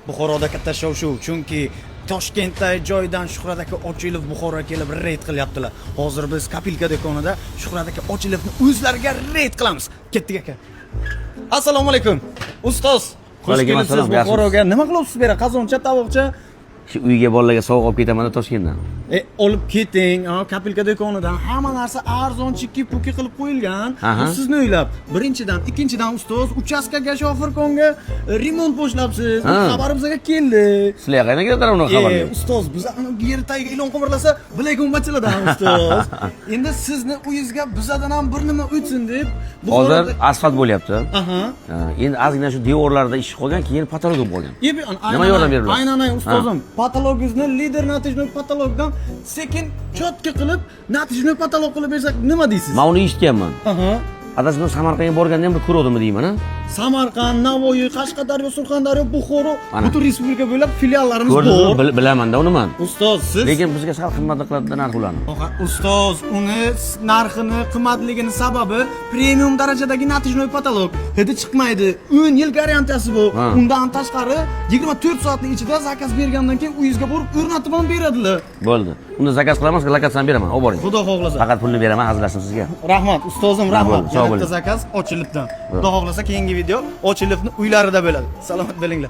Buxoroda katta shov-shuv, chunki Toshkentdagi joydan Shuhrat aka Ochilov Buxoroga kelib reyd qilyaptilar. Hozir biz Kopilka do'konida Shuhrat aka Ochilovni o'zlariga reyd qilamiz. Ketdik, aka. Assalomu alaykum. Ustoz, xush Alaykum kelibsiz assalom, Buxoroga. Nima qilyapsiz bu yerda? Qozoncha, tovoqcha? Shu uyga bolalarga sovg'a olib ketaman Toshkentdan. E, olib keting. Kopilka do'konidan hamma narsa arzon, chiki-puki qilib qo'yilgan. Bu sizni o'ylab. Birinchidan, ikkinchidan, ustoz, uchastkaga, shofirkonga remont boshlabsiz. Xabar bizga keldi. Sizlar qayerdan keladilar unaqa xabarlar? Ustoz, biz yer tagiga ilon qimirlasa, bilak o'mbachilardan, ustoz. Endi sizni uyingizga bizadan ham bir nima o'tsin deb Hozir asfalt bo'lyapti. Ha, endi ozgina shu devorlarda ish qolgan, keyin потолок bo'lib qolgan. Nima yordam berib olasiz? Aynan, ustozim. Потолок ingizni Lider натяжной потолок dan sekin чётко qilib, натяжной потолок qilib bersak, nima deysiz? Men uni eshitganman. Adashmasam, Samarqandga borganda ham bir ko'ruvdimmi deyman, ha? Samarqand, Navoiy, Qashqadaryo, Surxondaryo, Buxoro, Ana. butun respublika bo'ylab filiallarimiz Ko'rdingizmi? bor. Bilaman-da uni man. Ustoz, siz Lekin bizga sal qimmatli qiladi narx ularni. Ustoz, uni narxini qimmatligini sababi premium darajadagi натяжной потолок. Hidi chiqmaydi. 10 yil garantiyasi bu. Undan tashqari 24 soatning ichida заказ bergandan keyin uyingizga borib o'rnatib ham beradilar. Bo'ldi. Unda заказ qilamiz, lokatsiyani beraman, olib boring. Xudo xohlasa. Faqat pulni beraman, hazillashdim sizga. Rahmat, ustozim, rahmat. Bo'ldi, sog' Yana bo'ling. bitta заказ Ochilibdan. Xudo xohlasa, keyingi video Ochilovni uylarida bo'ladi. Salomat bo'linglar.